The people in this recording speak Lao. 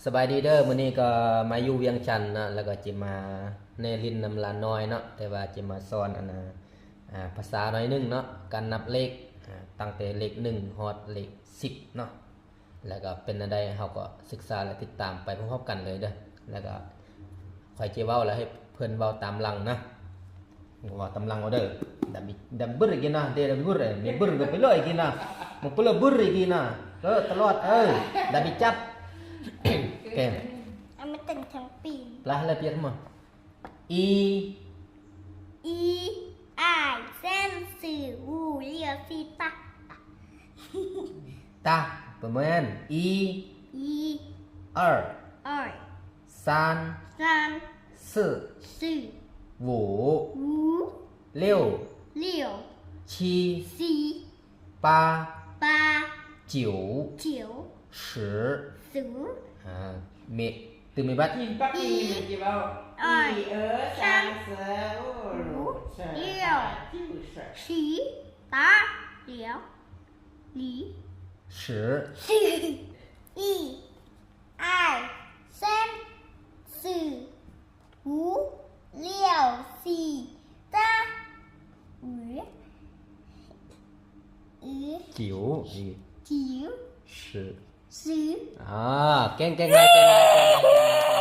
ສະບາຍດີເດີ ມື້ນີ້ກໍມາຢູ່ວຽງຈັນເນາະ ແລ້ວກໍຈະມາແນລິນນຳຫຼານນ້ອຍເນາະ ແຕ່ວ່າຈະມາສອນອັນນ່າ ອ່າ ພາສາໜ້ອຍໜຶ່ງເນາະ ການນັບເລກ ອ່າ ຕັ້ງແຕ່ເລກໜຶ່ງຮອດເລກສິບເນາະ ແລ້ວກໍເປັນແນວໃດ ເຮົາກໍສຶກສາ ແລະ ຕິດຕາມໄປພ້ອມໆກັນເລີຍເດີ ແລ້ວກໍຂ້ອຍຈະເວົ້າ ແລ້ວໃຫ້ເພິ່ນເວົ້າຕາມຫຼັງນະ. ວ່າຕຳລັງອອເດີ ດຳບິ ດຳບຶຣອີກກີນະ ເດດຳບຶຣ ມີບຶຣກໍໄປເລີຍອີກກີນະ ມັນໄປເລີຍບຶຣອີກກີນະ ເອີ ຕະຫຼອດ ເອີ ດຳບິຈັບ ເກມ ອາມາຕັນທັງປີ ລະລະບຽບມາ ອີ 一二三四五六七八 ຕາ ປະມານ อี 一二二三三四四五五六六七七八八九九十十 ອ່າ ເມ ຕື່ມເມບັດ 二二三四五六七八九十 七八六 十 一二三四五六七八九九九十 ອ່າ ເກັ່ງໆ ເກັ່ງໆ